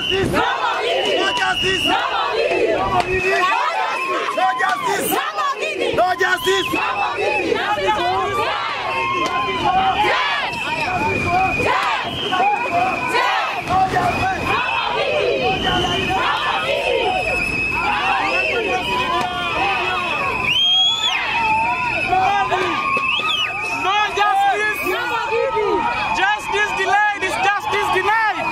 justice. No justice. No justice. No justice. No justice. Justice delayed is justice denied.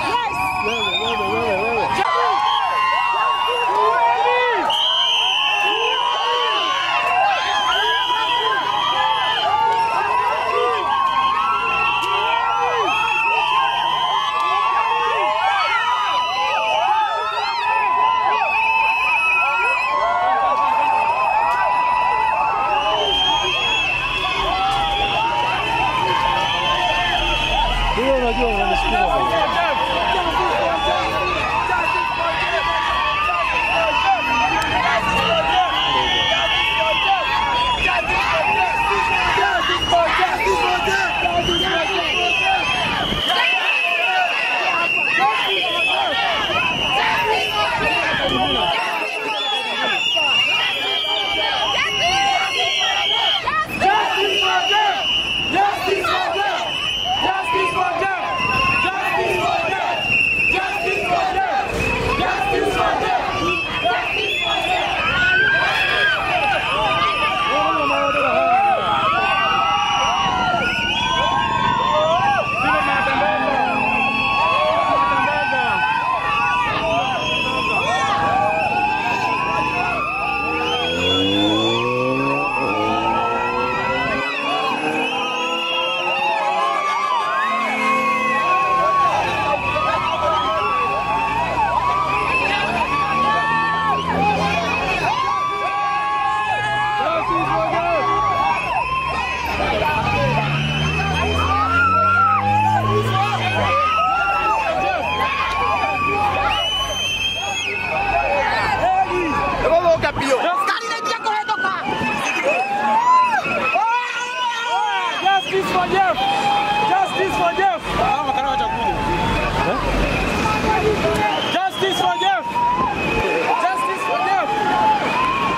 Justice for Jeff! Justice for Jeff! Justice for Jeff! Justice for Jeff! Justice for Jeff!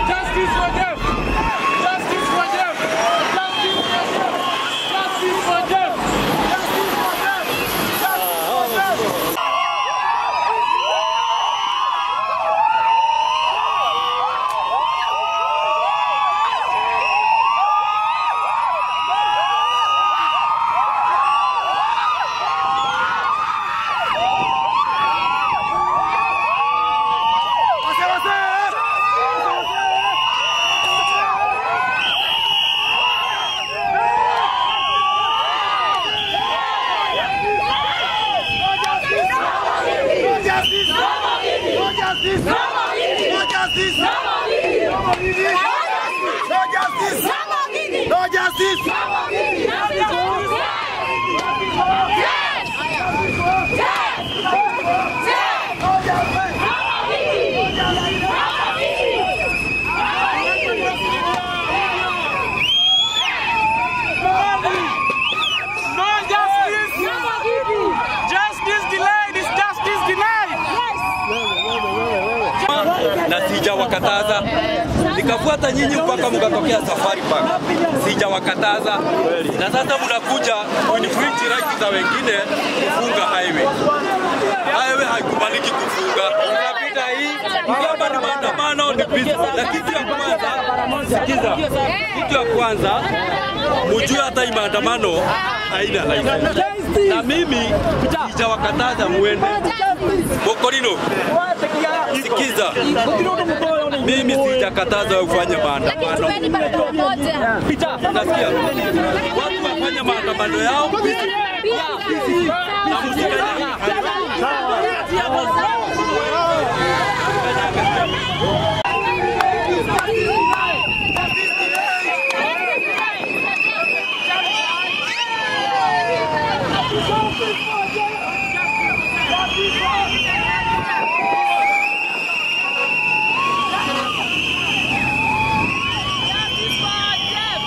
Justice for Jeff! Justice for Jeff! Justice for Jeff! Justice for Jeff! No justice! No justice! No justice! Justice delayed is justice denied. Na sijawakataza, nikafuata nyinyi mpaka mkatokea Safari Park, sijawakataza. Na sasa mnakuja kuinfringe right za wengine kufunga highway. Highway haikubaliki kufunga. Unapita hii kama ni maandamano ni peaceful, lakini kitu ya kwanza, sikiza, kitu ya kwanza mjue hata hii maandamano haina license. Na mimi sijawakataza muende Mokorino. Sikiza, mimi sijakataza ufanye maandamano. Nasikia watu wafanye maandamano yao na msikanyage. Justice for Jeff!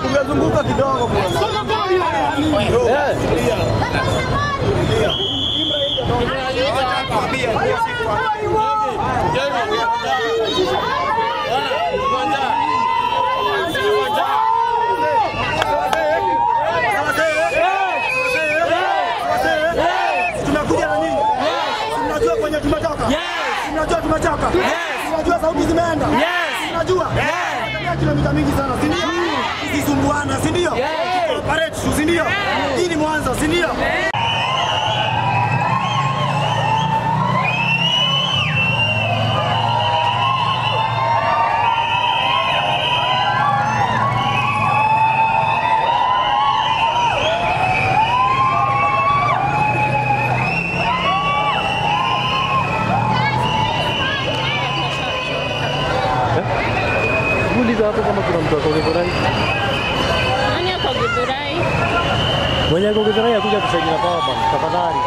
Tumezunguka kidogo tunakuja na nini? Tunajua kwenye tumetoka. Tunajua tumechoka. Tunajua sauti zimeenda. Tunajua. Kilomita mingi sana, si ndio? Tusisumbuana, si ndio? Cooperate, si ndio? Hii ni mwanzo, si ndio? Hapo kama kuna mtu ako Githurai. Nani ako Githurai? Mwenye ako Githurai akuja kusaidia na power bank, tafadhali.